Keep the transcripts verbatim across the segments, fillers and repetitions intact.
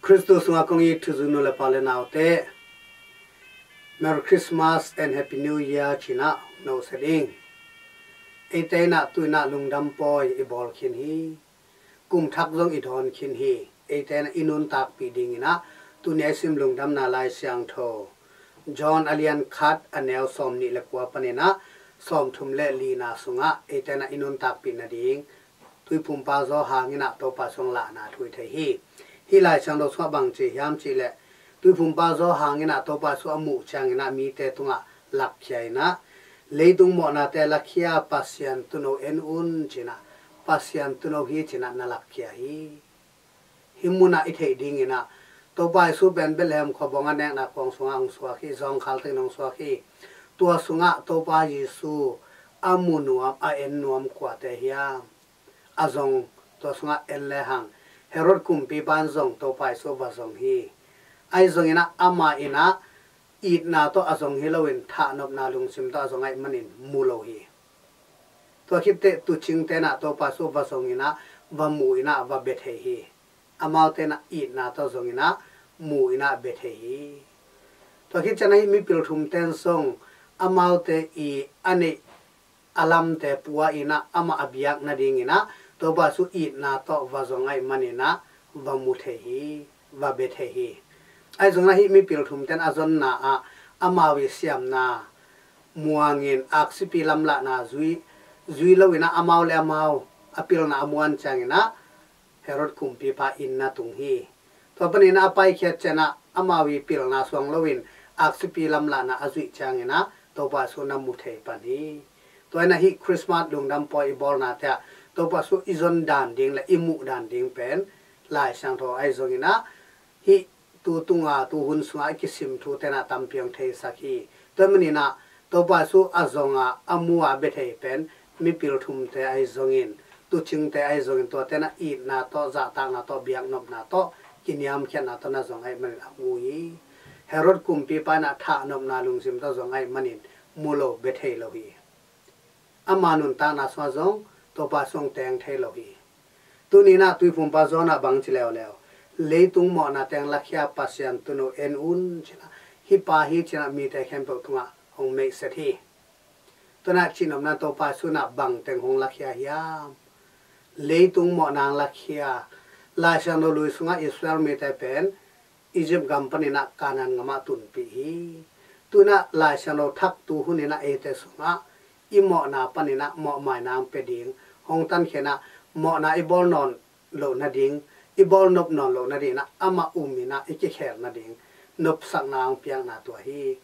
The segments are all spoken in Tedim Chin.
Khristu sungah kong it thuzu nu le pa le naute, Merry Christmas and Happy New Year ci-in ah nong sia ding. Eite in ah tu-in ah lungdam pawi i bawl khin hi. Kum thak zong i dawn khin hi. Eite in ah i nuntakpih dingin ah tuni a i sim lungdamna Lai Siangtho John a lian khat a neu sawmnih le kua panin ah sawmthum le lina sungah eite in ah i nuntakpih nading Tuiphumpa Johan in ah Topa sung lahna thu i thei hi. Hih Lai Siangtho sungah bang ci hiam cih leh, Tuiphumpa Johan in ah Topa sung a muh ciangin ah mite tungah lakkhia in ah, "Leitung mawhnate lakhia Pasian Tuuno en un," ci-in ah, Pasian Tuuno hi ci-in ah na lakkhia hi. Hih munah i theih dingin ah, Topa Jesu pen Bethlehem khuabawng a nekna kuang sungah hong suak hi, zawngkhal tengin hong suak hi. Tua sungah Topa Jesu a mu nuam, a en nuam kuate hiam? A zong, tua sungah en lehang, Herod kumpipa in zong Topa Jesu va zong hi. Ahi zongin ah amah in ah itna tawh a zong hi loin thahnopna lungsim tawh a zong ahih manin mu lo hi. Tua khit teh tuucingte in ah Topa Jesu va zongin ah, va mu in ah, va bia thei hi. Amaute in ah itna tawh zongin ah, mu in ah bia thei hi. Tua khit ciangin ah hih mipil thumte in zong amaute i a neih a lamte pua in ah, amah a biak nadingin ah Topa Jesu itna tawh va zong ahih manin ah va mu thei hi, va bia thei hi. Ahi zongin ah hih mipil thumte in a zonna ah amau i siamna muangin aksipi lamlahna zui, zui loin ah amau le amau a pilna a muan ciangin ah Herod kumpipa inn na tung hi. Tua panin ah a paikhiat ciangin ah amau i pilna suang loin aksipi lamlahna a zuih ciangin ah Topa Jesu na mu thei pan hi. Tua in ah hih Christmas lungdam pawi i bawlnate ah Topa Jesu i zon dan ding le i muh dan ding pen Lai Siangtho ahi zongin ah hih tu tunga, tu hun sunga i kisim thute in ah tampi hong theisak hi. Tua ahih manin ah Topa Jesu a zong a, a mu a bia thei pen mipil thumte ahi zongin, tuucingte ahi zongin, tuate in ah itna tawh, zahtakna tawh, biaknopna tawh, kiniamkhiatna tawh na zong ahih manin a mu hi. Herod kumpipa in ah thahnopna lungsim tawh zong ahih manin mu lo, bia thei lo hi. Ama nuntakna sungah zong Topa Jesu hong teng thei lo hi. Tuni in ah Tuiphumpa Johan in ah bang ci leuleu, "Leitung mawhnate lakhia Pasian Tuuno en un," ci-in ah, hih pa hi ci-in ah mite khempeuh tungah hong meihset hi. Tua in ah cihnopna Topa Jesu in ah bang teng hong lakhia hiam? Leitung mawhna lakhia. Lai Siangtho lui sungah Israel mite pen Egypt gam panin ah Canaan gamah tunpih hi. Tu-in ah Lai Siangtho thak tu hun in ah eite sungah i mawhna panin ah mawhmaina hong pia ding, hong tankhia in ah mawhna i bawl nawn loh nading, i bawl nop nawn loh nading in ah amah um in ah i kikhel nading nopsakna hong piakna tua hi.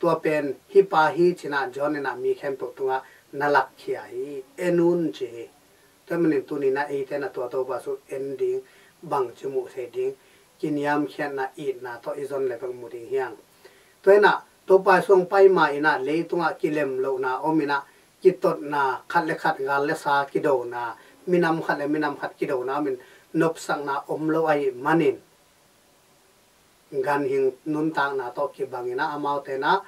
Tua pen hih pa hi ci-in ah Johan in ah mi khempeuh tungah na lakkhia hi, en un ci hi. Tua ahih manin tuni in ah eite in ah tua Topa Jesu en ding, bangci muh thei ding, kiniamkhiatna, itna tawh i zon le bek mu ding hi hang. Tua in ah Topa Jesu hong pai ma in ah leitungah kilem lohna om in ah, kitotna, khat le khat, gal le sa kidona, minam khat le minam khat kidona om in, nopsakna om lo ahih manin ganhing nuntakna tawh kibang in ah amaute in ah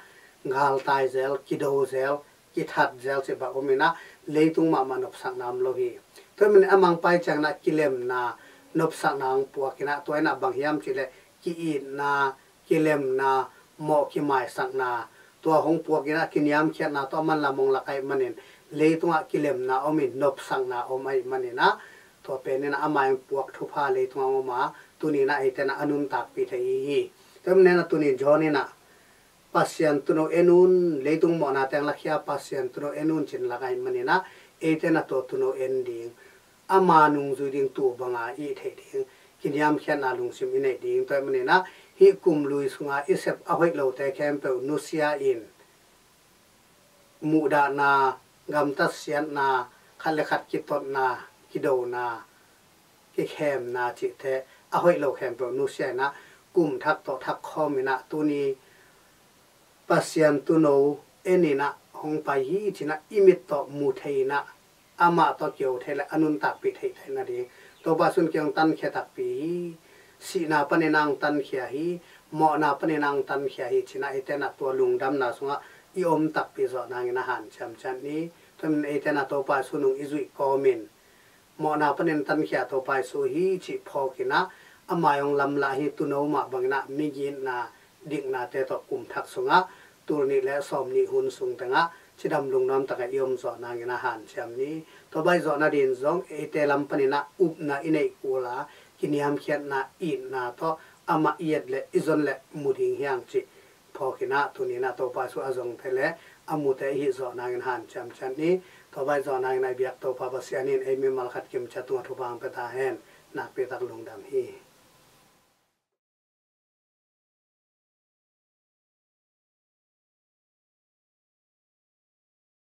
galtai zel, kido zel, kithat zel cih bang om in ah leitung mahmah nopsakna om lo hi. Tua ahih manin amah hong pai ciangin ah kilemna, nopsakna hong puak in ah, tua in ah bang hiam cih leh ki-itna, kilemna, mawh kimaisakna, tua hong puak in ah kiniamkhiatna tawh a manlam hong lak ahih manin leitungah kilemna om in nopsakna om ahih manin ah, tua pen in ah amah hong puak thupha leitungah hong om a, tuni in ah eite in ah a nuntakpih thei i hi hi. Tua ahih manin ah tuni Johan in ah Pasian Tuuno en un, leitung mawhnate lakhia Pasian Tuuno en un ci-in lak ahih manin ah eite in ah tua Tuuno en ding, ama nungzui ding, tua banga i theih ding kiniamkhiatna lungsim i neih ding. Tua ahih manin ah hih kum lui sunga i sep a hoih lote khempeuh nusia in, muhdahna, gamtat siatna, khat le khat kitotna, kidona, kikhemna cihte a hoih lo khempeuh nusia in ah kum thak tawh thak khawm in ah tuni Pasian Tuuno en in ah hong pai hi ci-in ah i mit tawh mu thei in ah amah tawh kio thei le a nuntakpih theih theih nading Topa Jesu in kei hong tankhia takpi hi. Sihna panin ah hong tankhia hi. Mawhna panin ah hong tankhia hi ci-in ah eite in ah tua lungdamna sungah i om takpi zawh nangin a hanciam ciat ni. Tua ahih manin eite in ah Topa Jesu nung i zuih kawmin mawhna panin tankhia Topa Jesu hi cih phawk in ah a mai hong lamlah hi. Tuuno mah bangin ah migitna diknate tawh kum thak sungah tul nih le sawm nih hun sung tengah cidam lungnuam takah i om zawh nangin ah hanciam ni. Tua bang i zawh nading zong eite lam panin ah upna i neih kul a, kiniamkhiatna itna tawh amah i et le i zon le mu ding hi hang cih phawkin ah tuni-in ah Topa Jesu a zongte le a mute i hih zawh nangin hanciam ciat ni. Tua bang i zawh nangin ah i biak Topa Pasian in ei mimal khat kimciat tungah thupha hong pia ta hen. Nakpi tak lungdam hi.